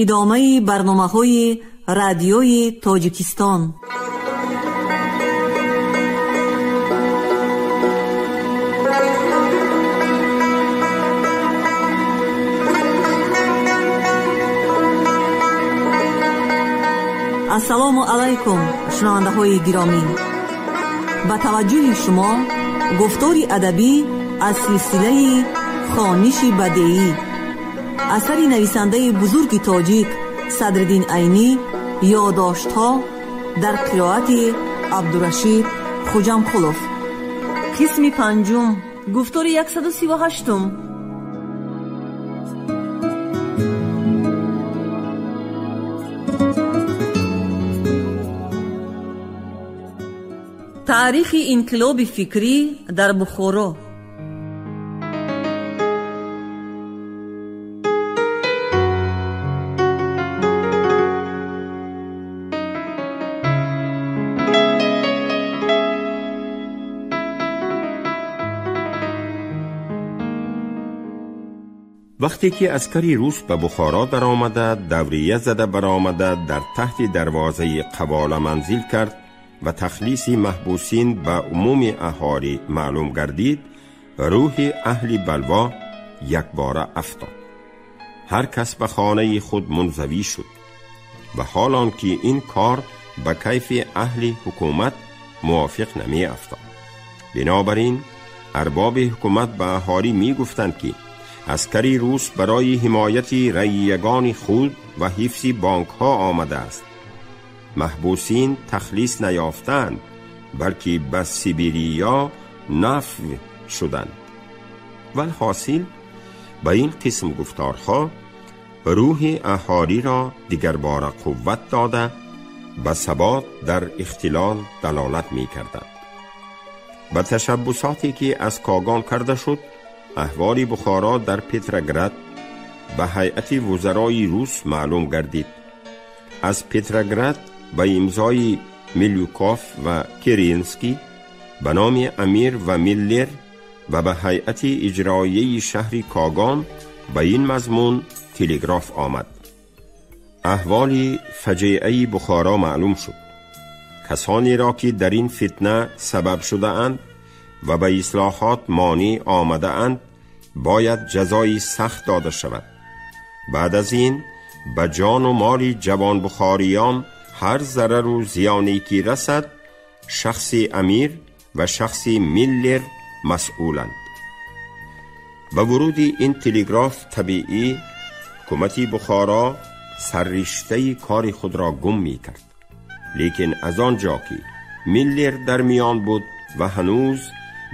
Идомаи барномаҳои радиои Тоҷикистон. Ассалому алайкум, шунавандаҳои гиромӣ. Ба таваҷҷӯҳи шумо гуфтори адабӣ аз силсилаи хониши бадеӣ, асари нависандаи бузурги тоҷик Садриддин Айнӣ, ёддоштҳо дар қироати Абдурашид Хуҷамқулов. Қисми панҷум, гуфтори 138. Таърихи инқилоби фикрӣ дар Бухоро. وقتی که عسکری روس به بخارا در آمده، دوریه زده برآمده، در تحت دروازه قواله منزل کرد و تخلیص محبوسین به عموم اهالی معلوم گردید، روح اهل بلوا یک باره افتاد. هر کس به خانه خود منزوی شد و حال آن که این کار به کیف اهل حکومت موافق نمی افتاد. بنابراین ارباب حکومت به اهالی می گفتند که عسکری روس برای حمایت رعیگان خود و حفظ بانک ها آمده است. محبوسین تخلیص نیافتند، بلکه به سیبیریا نفی شدند. والحاصل به این قسم گفتارها روح اهالی را دیگرباره قوت داده به ثبات در اختلال دلالت می کردند. به تشبثاتی که از کاگان کرده شد، احوال بخارا در پترگراد به هیئت وزرای روس معلوم گردید. از پترگراد به امضای میلیوکوف و کرینسکی به نام امیر و میلر و به هیئت اجرایی شهر کاگان به این مضمون تلگراف آمد. احوال فجیعه بخارا معلوم شد. کسانی را که در این فتنه سبب شده اند و به اصلاحات مانع آمده اند باید جزای سخت داده شود. بعد از این به جان و مال جوان بخاریان هر ضرر و زیانی که رسد، شخص امیر و شخص میلر مسئولند. به ورود این تلگراف طبیعی، حکومت بخارا سررشته کار خود را گم می کرد. لیکن از آنجا که میلر در میان بود و هنوز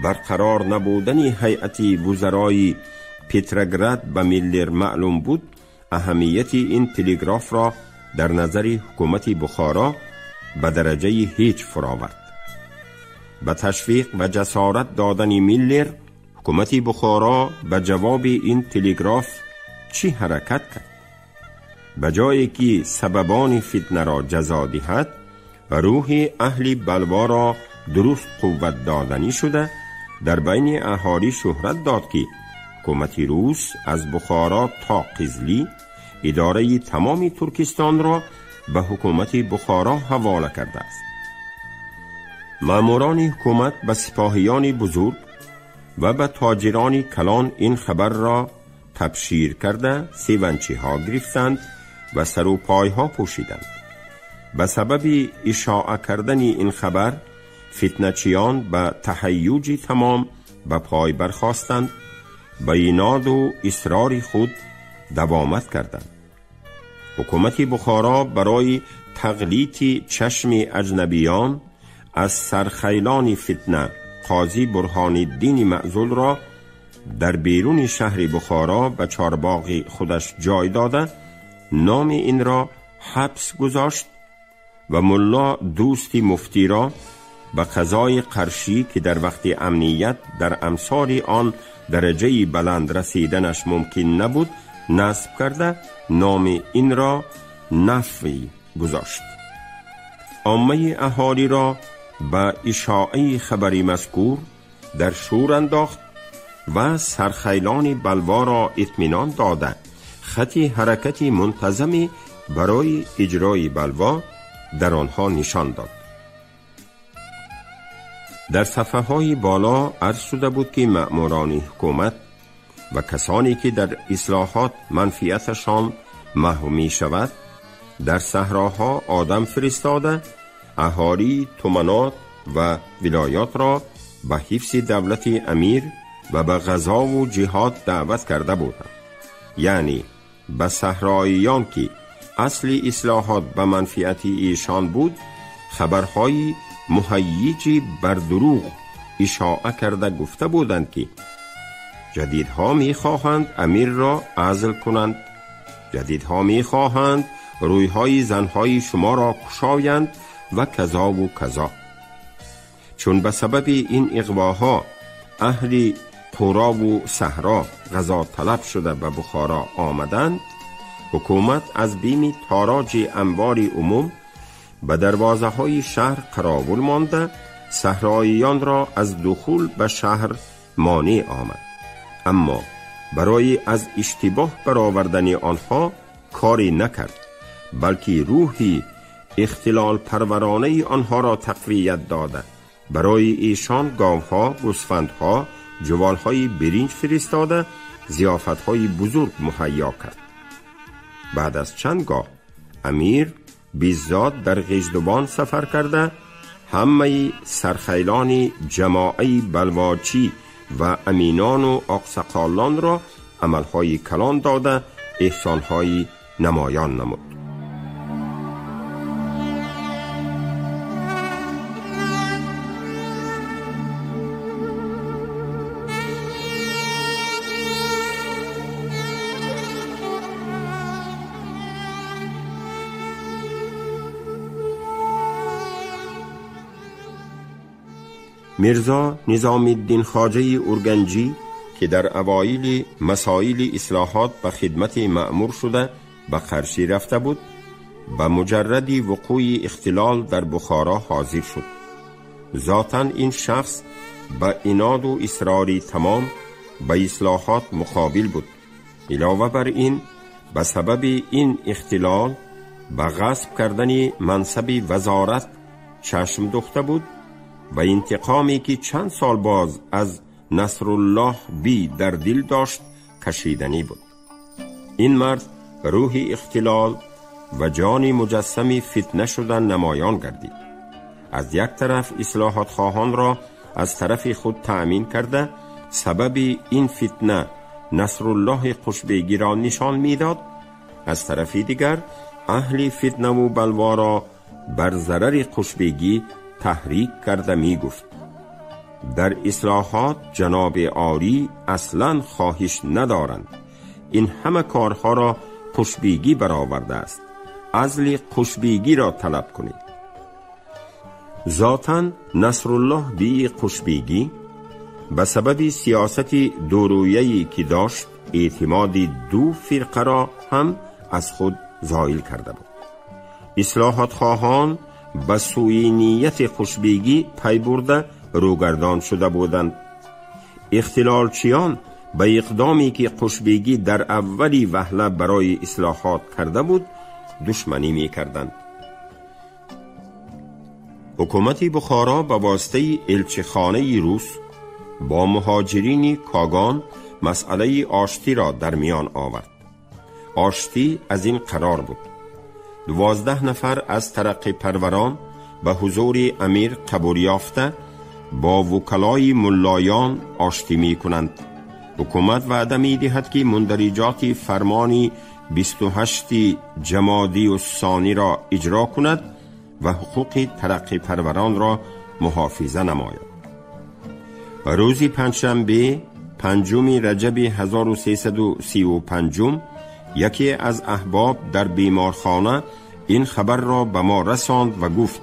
برقرار نبودن هیئت وزرای پترگراد به میلر معلوم بود، اهمیت این تلگراف را در نظر حکومت بخارا به درجه هیچ فراورد. به تشویق و جسارت دادن میلر، حکومت بخارا به جواب این تلگراف چی حرکت کرد؟ به جایی که سببان فتنه را جزا دهد، روح اهل بلوا را درست قوت دادنی شده در بین اهالی شهرت داد که حکومت روس از بخارا تا قزلی اداره تمام ترکستان را به حکومت بخارا حواله کرده است. ماموران حکومت به سپاهیان بزرگ و به تاجران کلان این خبر را تبشیر کرده سیونچی ها گرفتند و سر و پای ها پوشیدند. به سبب اشاعه کردن این خبر، فتنچیان به تهیج تمام به پای برخاستند، به عناد و اصرار خود دوامت کردند. حکومت بخارا برای تغلیط چشم اجنبیان از سرخیلان فتنه، قاضی برهان الدین معزول را در بیرون شهر بخارا به چارباغ خودش جای داده، نام این را حبس گذاشت و ملا دوست مفتی را به قضای قرشی که در وقت امنیت در امثال آن درجه بلند رسیدنش ممکن نبود نصب کرده، نام این را نفی گذاشت. عامه اهالی را به اشاعه خبری مذکور در شور انداخت و سرخیلان بلوا را اطمینان داده خطی حرکتی منتظمی برای اجرای بلوا در آنها نشان داد. در صفحه های بالا عرض شده بود که مأموران حکومت و کسانی که در اصلاحات منفعتشان محو می شود در صحراها آدم فرستاده اهالی تومنات و ولایات را به حفظ دولت امیر و به غزا و جهاد دعوت کرده بودند. یعنی به صحراییان که اصل اصلاحات به منفعت ایشان بود خبرهای مهیجی بر دروغ اشاعه کرده گفته بودند که جدیدها میخواهند امیر را عزل کنند، جدیدها میخواهند رویهای زنهای شما را کشایند و کذا و کذا. چون به سبب این اغواها اهل قرا و صحرا غذا طلب شده به بخارا آمدند، حکومت از بیم تاراج انبار عموم به دروازه های شهر قراول مانده صحراییان را از دخول به شهر مانع آمد. اما برای از اشتباه برآوردن آنها کاری نکرد، بلکه روحی اختلال پرورانه آنها را تقویت داده برای ایشان گاوها، گوسفندها، جوالهای برنج فرستاده ضیافتهای بزرگ مهیا کرد. بعد از چند گاه امیر بیزاد در غیجدوبان سفر کرده همه سرخیلان جماعی بلواچی و امینان و آقسقالان را عملهای کلان داده احسانهای نمایان نمود. میرزا نظام الدین خواجه اورگنجی که در اوایل مسائل اصلاحات به خدمت مأمور شده به قرشی رفته بود، به مجرد وقوع اختلال در بخارا حاضر شد. ذاتاً این شخص به عناد و اصرار تمام به اصلاحات مقابل بود. علاوه بر این به سبب این اختلال به غصب کردن منصب وزارت چشم دوخته بود و انتقامی که چند سال باز از نصرالله بی در دل داشت کشیدنی بود. این مرد روح اختلال و جان مجسم فتنه شدن نمایان گردید. از یک طرف اصلاحات خواهان را از طرف خود تأمین کرده سبب این فتنه نصرالله قشبیگی را نشان میداد، از طرف دیگر اهل فتنه و بلوا را بر ضرر قشبیگی تحریک کرده می گفت در اصلاحات جناب عالی اصلا خواهش ندارند، این همه کارها را قشبیگی برآورده است، عزل قشبیگی را طلب کنید. ذاتاً نصرالله بی قشبیگی به سبب سیاست دورویه‌ای که داشت اعتماد دو فرقه را هم از خود زائل کرده بود. اصلاحات خواهان به سوی نیت قشبیگی پی برده روگردان شده بودند. اختلالچیان به اقدامی که قشبیگی در اولی وهله برای اصلاحات کرده بود دشمنی می کردند. حکومت بخارا به واسطه الچخانه روس با مهاجرین کاگان مسئله آشتی را در میان آورد. آشتی از این قرار بود: 12 نفر از ترقی پروران به حضور امیر قبول یافته با وکلای ملایان آشتی می کنند. حکومت وعده می دهد که مندرجات فرمانی 28 جمادی الثانی را اجرا کند و حقوق ترقی پروران را محافظه نماید. روز پنجشنبه 5 رجب 1335 یکی از احباب در بیمارخانه این خبر را به ما رساند و گفت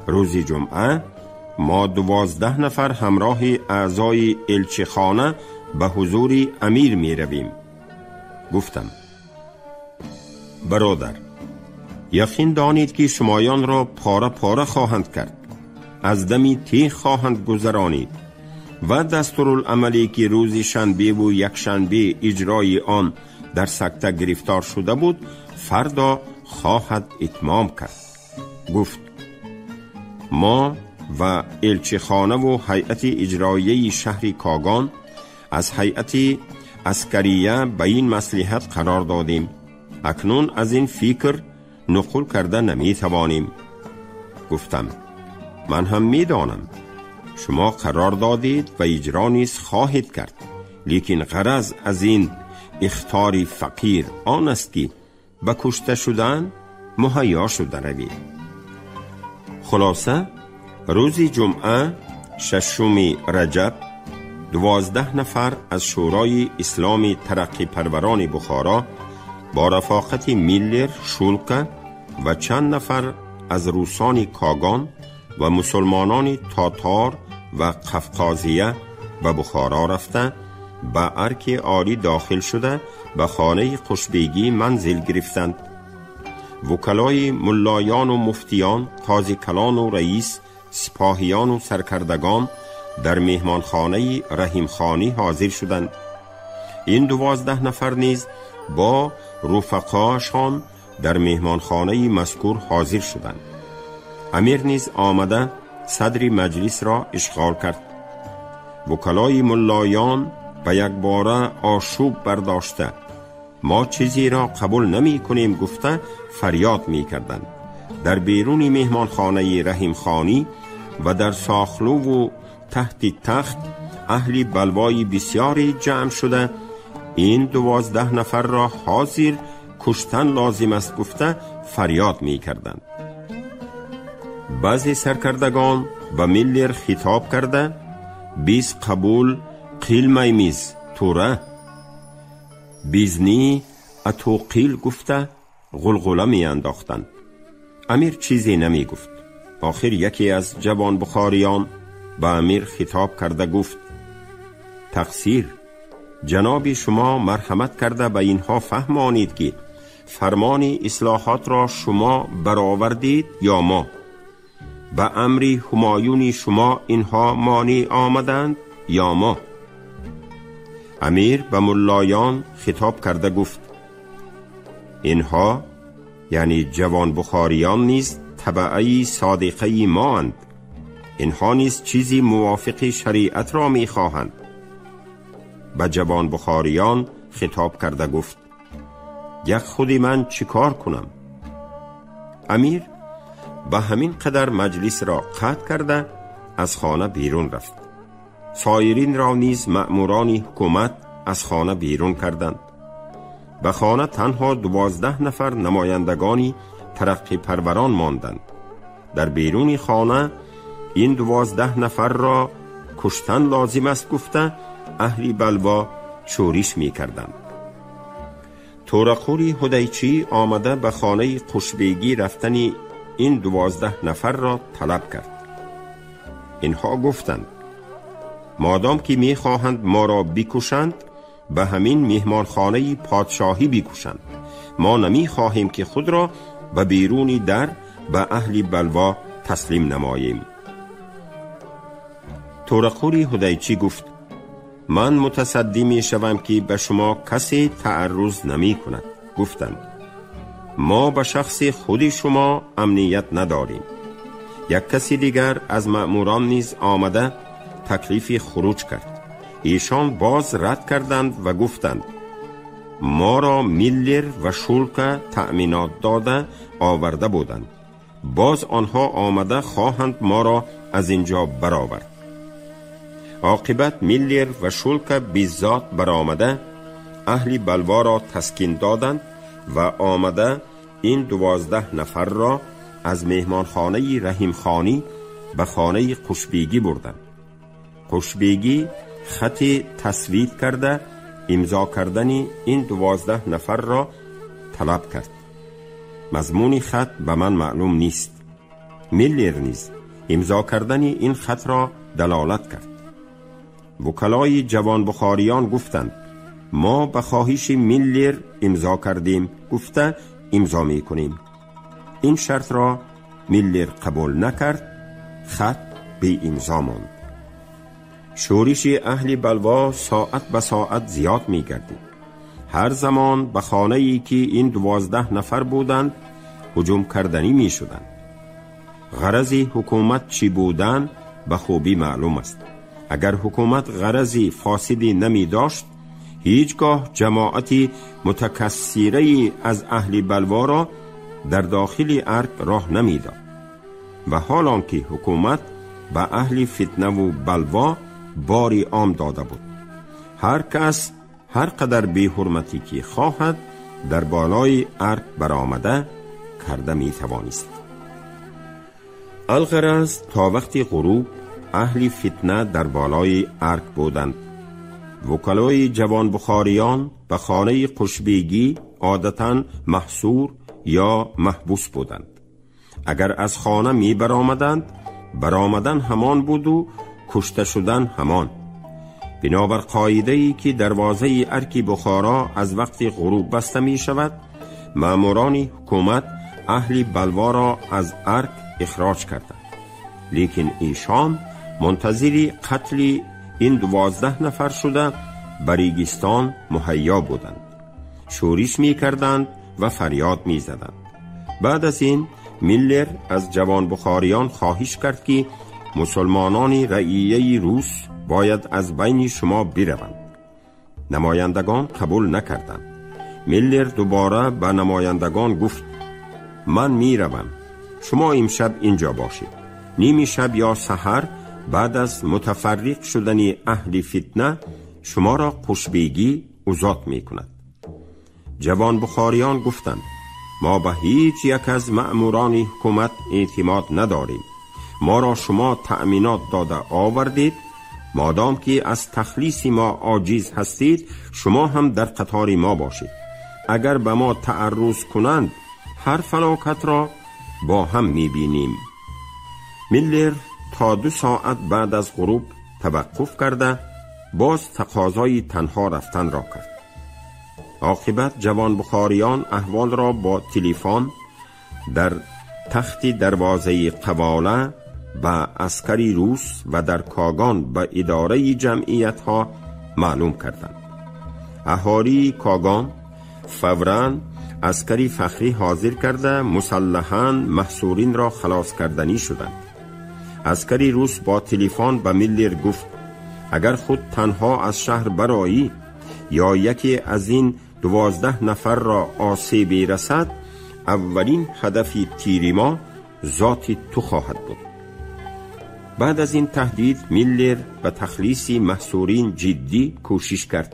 روز جمعه ما 12 نفر همراه اعضای الچخانه به حضور امیر می رویم. گفتم برادر، یقین دانید که شمایان را پاره پاره خواهند کرد، از دمی تیغ خواهند گذرانید و دستورالعملی که روز شنبه و یک شنبه اجرای آن در سکته گرفتار شده بود فردا خواهد اتمام کرد. گفت ما و الچیخانه و هیئت اجراییه شهر کاگان از هیئت عسکریه به این مصلحت قرار دادیم. اکنون از این فکر نقل کرده نمی توانیم. گفتم من هم می دانم شما قرار دادید و اجرا نیز خواهید کرد، لیکن غرض از این اخطار فقیر آن است که به کشته شدن مهیا شده روید. خلاصه روز جمعه 6 رجب 12 نفر از شورای اسلامی ترقی پروران بخارا با رفاقت میلر، شولکه و چند نفر از روسان کاگان و مسلمانان تاتار و قفقازیه به بخارا رفته به ارک عالی داخل شده به خانه قشبیگی منزل گرفتند. وکلای ملایان و مفتیان، قاضی کلان و رئیس، سپاهیان و سرکردگان در مهمانخانه رحیمخانی حاضر شدند. این 12 نفر نیز با رفقاشان در مهمانخانه مذکور حاضر شدند. امیر نیز آمده صدر مجلس را اشغال کرد. وکلای ملایان به یک باره آشوب برداشته ما چیزی را قبول نمی کنیم گفته فریاد می کردند. در بیرون مهمانخانه رحیمخانی و در ساخلو و تحت تخت اهل بلوای بسیاری جمع شده این 12 نفر را حاضر کشتن لازم است گفته فریاد می کردند. بعضی سرکردگان به میلر خطاب کرده بیز قبول قیلمیمیز توره بیزنی اتوقیل گفته غلغله می انداختند. امیر چیزی نمی گفت. آخر یکی از جوان بخاریان به امیر خطاب کرده گفت تقصیر جناب شما مرحمت کرده به اینها فهمانید که فرمان اصلاحات را شما برآوردید یا ما؟ به امر همایون شما اینها مانع آمدند یا ما؟ امیر به ملایان خطاب کرده گفت اینها یعنی جوان بخاریان نیز تبعی صادقه ما اند. اینها نیز چیزی موافق شریعت را می خواهند. به جوان بخاریان خطاب کرده گفت یک خودی من چیکار کنم؟ امیر به همین قدر مجلس را قطع کرده از خانه بیرون رفت. سایرین را نیز مأموران حکومت از خانه بیرون کردند. به خانه تنها 12 نفر نمایندگانی ترقی پروران ماندند. در بیرون خانه این 12 نفر را کشتن لازم است گفته اهل بلوا شورش می کردند. تورقوری هدیچی آمده به خانه قشبیگی رفتن این 12 نفر را طلب کرد. اینها گفتند مادام که می خواهند ما را بکشند به همین مهمانخانه پادشاهی بکشند. ما نمی خواهیم که خود را به بیرونی در به اهل بلوا تسلیم نماییم. تورقوری هدیچی گفت من متصدی می شوم که به شما کسی تعرض نمی کند. گفتند ما به شخص خود شما امنیت نداریم. یک کسی دیگر از مأموران نیز آمده تکلیف خروج کرد. ایشان باز رد کردند و گفتند ما را میلر و شولکه تأمینات داده آورده بودند. باز آنها آمده خواهند ما را از اینجا برآورد. عاقبت میلر و شولکه بیزاد برآمده اهل بلوا را تسکین دادند و آمده این 12 نفر را از مهمانخانه رحیمخانی به خانه قشبیگی بردند. قشبیگی خط تصویب کرده امضا کردن این 12 نفر را طلب کرد. مضمون خط به من معلوم نیست. میلر نیز امضا کردن این خط را دلالت کرد. وکلای جوان بخاریان گفتند ما به خواهش میلر امضا کردیم، گفته امضا می کنیم. این شرط را میلر قبول نکرد، خط بی امضا ماند. شورش اهل بلوا ساعت به ساعت زیاد می گردید. ҳар замон ба хонае ки ин 12 нафар буданд ҳуҷум карданӣ мешуданд. Ғарази ҳукумат чӣ будан ба хубӣ маълум аст. Агар ҳукумат ғарази фосидӣ намедошт, ҳеҷ гоҳ ҷамоати мутакассираи аз аҳли балворо дар дохили арк роҳ намедод. Ва ҳол он ки ҳукумат ба аҳли фитнаву балво бори ом дода буд, ҳар кас ҳар қадар беҳурматӣ ки хоҳад дар болои арк баромада карда метавонист. Алғараз то вақти ғуруб аҳли фитна дар болои арк буданд. Вукалои ҷавонбухориён ба хонаи Қушбегӣ одатан маҳсур ё маҳбус буданд. Агар аз хона мебаромаданд, баромадан ҳамон буду кушта шудан ҳамон. Бинобар қоидае ки дарвозаи арки Бухоро аз вақти ғуруб баста мешавад, маъмурони ҳукумат аҳли балворо аз арк ихроҷ карданд. Лекин эшон мунтазири қатли ин 12 нафар шуда ба регистон муҳайё буданд. Шӯриш мекарданд ва фарёд мезаданд. Баъд аз ин Миллер аз ҷавонбухориён хоҳиш кард ки мусулмонони раияи рус бояд аз байни шумо бираванд. Намояндагон қабул накарданд. Миллер дубора ба намояндагон гуфт: ман меравам, шумо имшаб инҷо бошед. Ними шаб ё саҳар баъд аз мутафарриқ шудани аҳли фитна шуморо Қушбегӣ озод мекунад. Ҷавонбухориён гуфтанд: мо ба ҳеҷ як аз маъмурони ҳукумат эътимод надорем. Моро шумо таъминот дода овардед, модом ки аз тахлиси мо оҷиз ҳастед, шумо ҳам дар қатори мо бошед. Агар ба мо таарруз кунанд, ҳар фалокатро бо ҳам мебинем. Миллер то 2 соат баъд аз ғуруб таваққуф карда, боз тақозои танҳо рафтанро кард. Оқибат ҷавонбухориён аҳволро бо телефон дар тахти дарвозаи қавола ба аскари рус ва дар Когон ба идораи ҷамъиятҳо маълум карданд. Аҳолии Когон фавран аскари фахрӣ ҳозир карда мусаллаҳан маҳсуринро халос карданӣ шуданд. Аскари рус бо телефон ба Миллер гуфт: агар худ танҳо аз шаҳр бароӣ ё яке аз ин 12 нафарро осебе расад, аввалин ҳадафи тири мо зоти ту хоҳад буд. Баъд аз ин таҳдид Миллер ба тахлиси маҳсурин ҷиддӣ кӯшиш кард.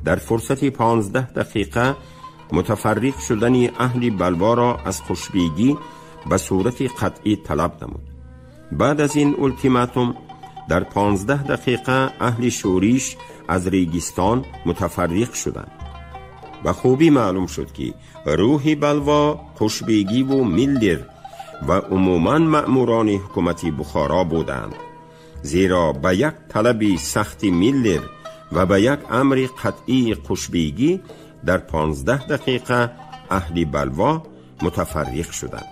Дар фурсати 15 дақиқа мутафарриқ шудани аҳли балворо аз Қушбегӣ ба сурати қатъӣ талаб намуд. Баъд аз ин ултиматум дар 15 дақиқа аҳли шӯриш аз регистон мутафарриқ шуданд. Ба хубӣ маълум шуд ки рӯҳи балво Қушбегиву Миллер ва умуман маъмурони ҳукумати Бухоро буданд, зеро ба як талаби сахти Миллер ва ба як амри қатъии Қушбегӣ дар 15 дақиқа аҳли балво мутафарриқ шуданд.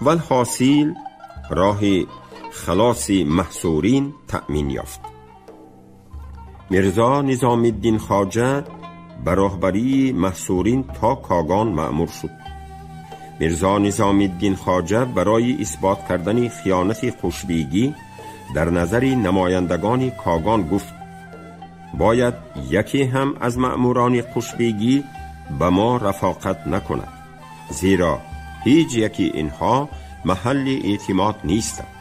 Валҳосил роҳи халоси маҳсурин таъмин ёфт. Мирзо Низомиддин Хоҷа ба роҳбарии маҳсурин то Когон маъмур шуд. Мирзо Низомиддин Хоҷа барои исбот кардани хиёнати Қушбегӣ дар назари намояндагони Когон гуфт: бояд яке ҳам аз маъмурони Қушбегӣ ба мо рафоқат накунад, зеро ҳеҷ яки инҳо маҳалли эътимод нестанд.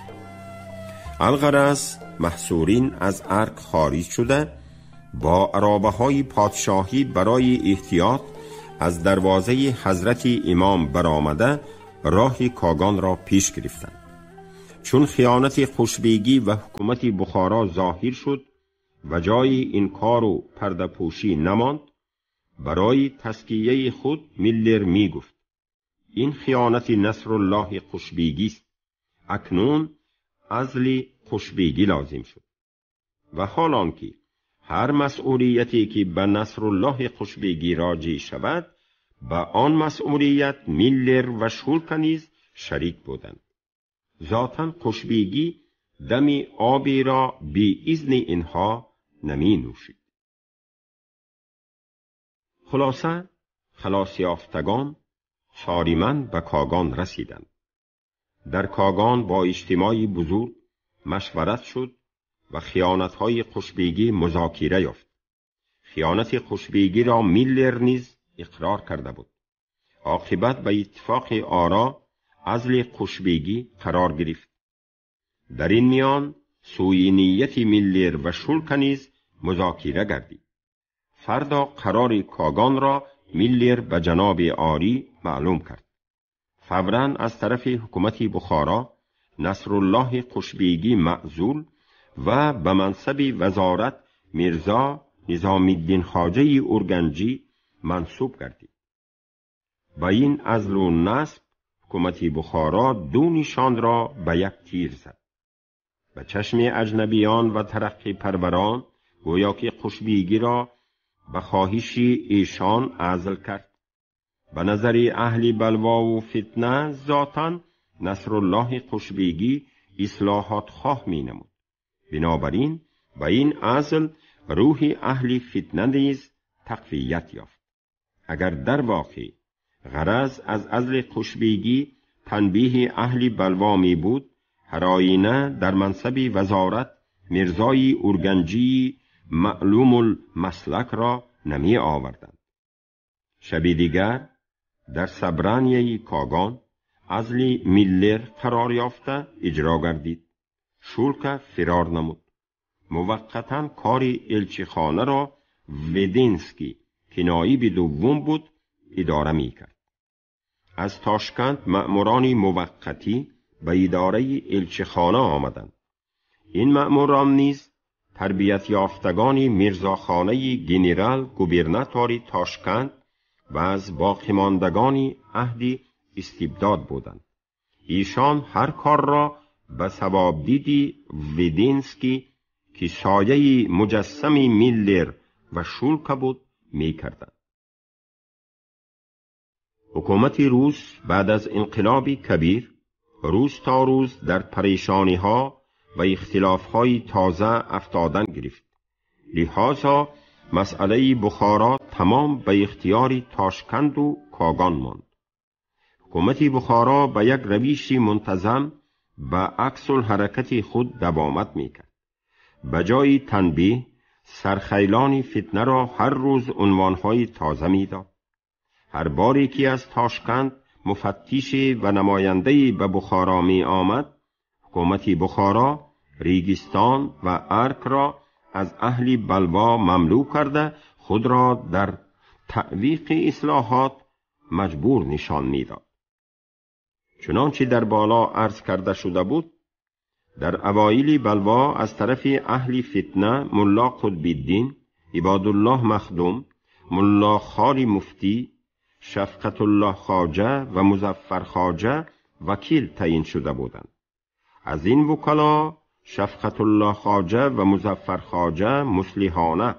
Алғараз маҳсурин аз арк хориҷ шуда бо аробаҳои подшоҳӣ барои эҳтиёт аз дарвозаи ҳазрати имом баромада роҳи Когонро пеш гирифтанд. Чун хиёнати Қушбегӣ ва ҳукумати Бухоро зоҳир шуд ва ҷои инкору пардапӯшӣ намонд, барои таскияи худ Миллер мегуфт: ин хиёнати Насруллоҳи Қушбегист, акнун азли Қушбегӣ лозим шуд. Ва ҳол он ки ҳар масъулияте ки ба Насруллоҳи Қушбегӣ роҷеъ шавад, ба он масъулият Миллер ва Шулка низ шарик буданд. Зотан Қушбегӣ дами оберо бе изни инҳо наминӯшид. خلاصه خلاص یافتگان ساریمن به کاگان رسیدند. در کاگان با اجتماعی بزرگ مشورت شد و خیانت‌های قشبیگی مذاکره یافت. خیانت قشبیگی را میلر نیز اقرار کرده بود. عاقبت به اتفاق آرا عزل قشبیگی قرار گرفت. در این میان سوی نیت میلر و شولکا نیز مذاکره گردید. فردا قرار کاگان را میلر به جناب عالی معلوم کرد. فوراً از طرف حکومت بخارا نصرالله قشبیگی معزول و به منصب وزارت میرزا نظام الدین خواجه اورگنجی منصوب گردید. با این عزل و نصب حکومت بخارا دو نشان را به یک تیر زد. به چشم اجنبیان و ترقی پروران گویا که قشبیگی را به خواهش ایشان عزل کرد. به نظر اهل بلوا و فتنه ذاتاً نصرالله قشبیگی اصلاحات خواه می نمود. بنابراین به این عزل روح اهل فتنه نیز تقویت یافت. اگر در واقع غرض از عزل قشبیگی تنبیه اهل بلوا می بود، هر آینه در منصب وزارت میرزای اورگنجی معلوم المسلک را نمی آوردند. شب دیگر در سبرانیه کاگان عزل میلر قرار یافته اجرا گردید. شولکا فرار نمود. موقتا کار الچیخانه را ودینسکی که نایب دوم بود اداره می کرد. از تاشکند مأموران موقتی به اداره الچیخانه آمدند. این مأموران نیز تربیت یافتگان میرزاخانه گنرال گوبرناتوری تاشکند و از باقی ماندگان عهد استبداد بودند. ایشان هر کار را به ثواب دیدی ویدینسکی که سایه مجسم میلر و شولکا بود می کردند. حکومت روس بعد از انقلاب کبیر روز تا روز در پریشانی ها و اختلاف های تازه افتادن گرفت. لذا مسئله بخارا تمام به اختیار تاشکند و کاگان ماند. حکومت بخارا به یک روش منتظم به عکس الحرکت خود دوامت میکرد. به جای تنبیه سرخیلان فتنه را هر روز عنوانهای تازه میداد. هر باری که از تاشکند مفتیش و نماینده به بخارا می آمد، حکومت بخارا ریگستان و ارک را از اهل بلوا مملو کرده خود را در تعویق اصلاحات مجبور نشان میداد. چنانچه در بالا عرض کرده شده بود، در اوایل بلوا از طرف اهل فتنه ملا قطب الدین، عبادالله مخدوم، ملا خالی مفتی، شفقت الله خواجه و مظفر خواجه وکیل تعیین شده بودند. از این وکلا شفقت الله خواجه و مظفر خواجه مصلحانه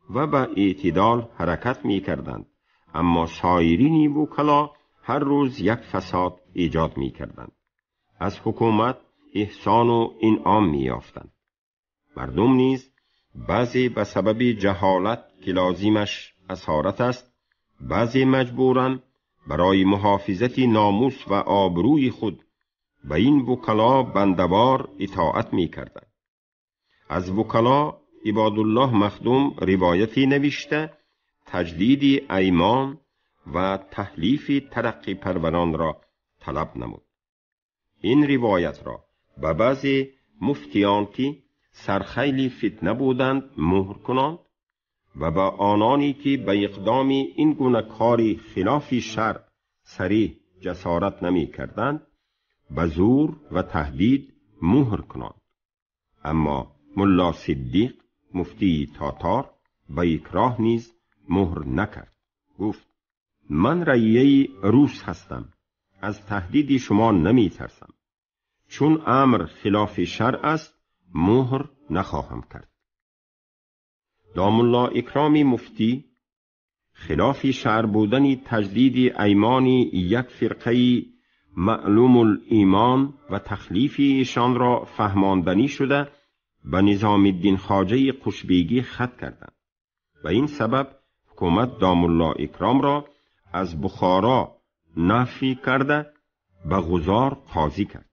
و به اعتدال حرکت می کردند، اما سایرین وکلا هر روز یک فساد ایجاد می کردند. از حکومت احسان و انعام می یافتند. مردم نیز بعضی به سبب جهالت که لازمش اسارت است، بعضی مجبورن برای محافظت ناموس و آبروی خود به این وکلا بندوار اطاعت می کردند. از وکلا عبادالله مخدوم روایتی نوشته تجدید ایمان و تحلیف ترقی پروران را طلب نمود. این روایت را به بعضی مفتیان که سرخیل فتنه بودند مهر کنند و به آنانی که به اقدام این گونه کاری خلاف شرع صریح جسارت نمی کردند به زور و تهدید مهر کنند. اما ملا صدیق مفتی تاتار به اکراه نیز مهر نکرد. گفت من رعیه روس هستم، از تهدید شما نمی ترسم. چون امر خلاف شرع است مهر نخواهم کرد. داملا اکرامی مفتی خلاف شرع بودن تجدید ایمان یک فرقه معلوم الایمان و تخلیف ایشان را فهماندنی شده به نظام الدین خواجه قشبیگی خط کردند و این سبب ҳукумат домулло Икром ро аз Бухоро нафی карда ба Ғузор қозӣ кард.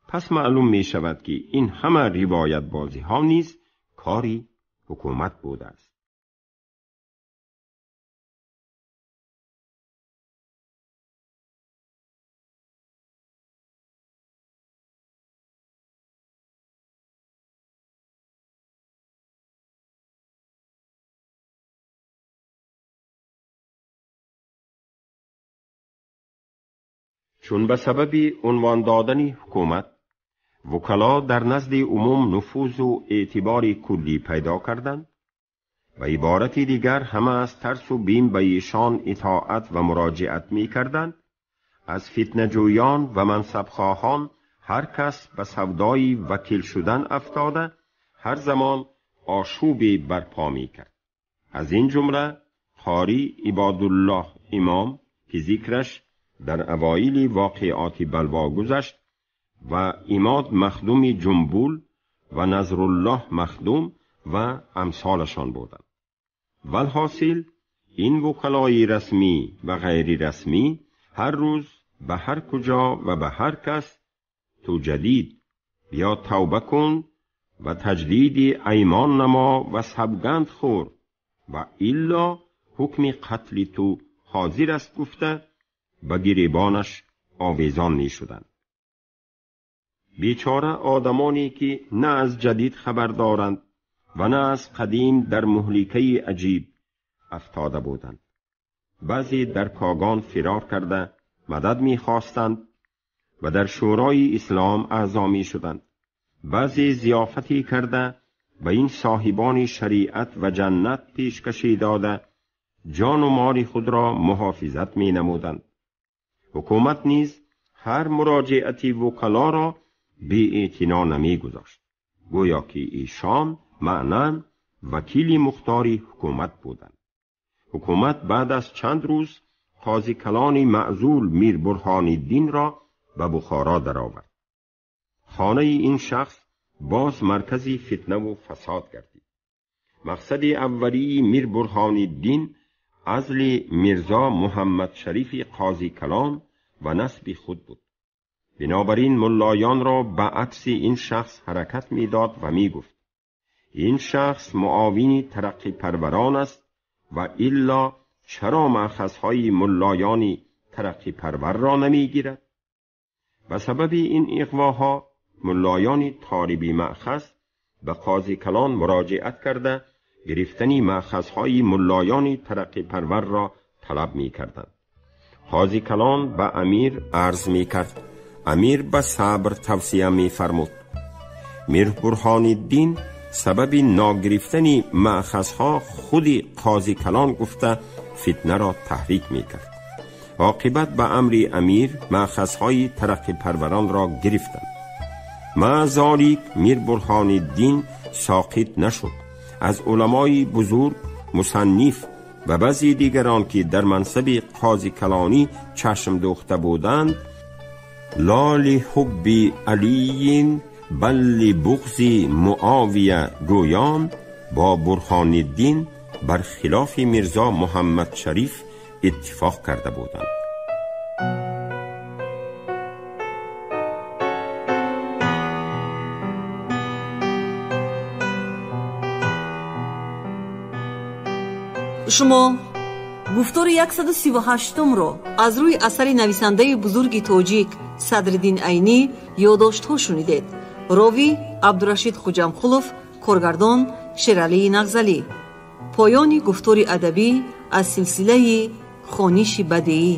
Пас маълум ми шавад ки ин ҳама ривоят бозиҳо низ кори ҳукумат буда аст. Чун ба сабаби унвон додани ҳукумат вукало дар назди умум нуфузу эътибори куллӣ пайдо карданд ва иборати дигар ҳама аз тарсу бим ба ишон итоат ва муроҷиат мекарданд, аз фитнаҷӯён ва мансабхоҳон ҳар кас ба савдои вакил шудан афтода ҳар замон ошӯбе барпо мекард. Аз ин ҷумла қори Ибодуллоҳ Имом ки зикраш дар авоили воқеоти Балво гузашт ва Имод Махдуми Ҷумбул ва Назруллоҳ Махдум ва амсолашон буданд. Валҳосил ин вукалои расмӣ ва ғайрирасмӣ ҳар рӯз ба ҳар куҷо ва ба ҳар кас ту ҷадид биё тавба кун ва таҷдиди аймон намо ва савганд хӯр ва илло ҳукми қатли ту ҳозир аст гуфта ба гиребонаш овезон мешуданд. Бечора одамоне ки на аз ҷадид хабар доранд ва на аз қадим дар муҳликаи аҷиб афтода буданд. Баъзе дар Когон фирор карда мадад мехостанд ва дар Шӯрои Ислом аъзо мешуданд. Баъзе зиёфате карда ба ин соҳибони шариат ва ҷаннат пешкашӣ дода ҷону моли худро муҳофизат менамуданд. Ҳукумат низ ҳар муроҷиати вукалоро беэътино намегузошт, гӯё ки эшон маънан вакили мухтори ҳукумат буданд. Ҳукумат баъд аз чанд рӯз қози калони маъзул Мир Бурҳониддинро ба Бухоро даровард. Хонаи ин шахс боз маркази фитнаву фасод гардид. Мақсади аввалии Мир Бурҳониддин азли Мирзо Муҳаммад Шарифи қози калон ва насби худ буд. Бинобар ин муллоёнро ба акси ин шахс ҳаракат медод ва мегуфт: ин шахс муовини тараққипарварон аст ва илло чаро маъхазҳои муллоёни тараққипарварро намегирад? Ба сабаби ин иғвоҳо муллоёни толиби маъхаз ба қози калон муроҷиат карда гирифтани маъхазҳои муллоёни тараққипарварро талаб мекарданд. Қози калон ба амир арз мекард. Амир ба сабр тавсия мефармуд. Мир Бурҳониддин сабаби ногирифтани маъхазҳо худи қози калон гуфта фитнаро таҳрик мекард. Оқибат ба амри амир маъхазҳои тараққипарваронро гирифтанд. Маъ золик Мир Бурҳониддин соқит нашуд. Аз уламои бузург, мусанниф ва баъзе дигарон ки дар мансаби қози калонӣ чашм дӯхта буданд, ла лиҳубби алиин бал либуғзи Муовия гӯён бо Бурҳониддин бар хилофи Мирзо Муҳаммад Шариф иттифоқ карда буданд. Шумо гуфтори 138-умро аз рӯи асари нависандаи бузурги тоҷик Садриддин Айнӣ ёддоштҳо шунидед. Ровӣ Абдурашид Хуҷамқулов, коргардон Шералии Нағзалӣ. Поёни гуфтори адабӣ аз силсилаи хониши бадеӣ.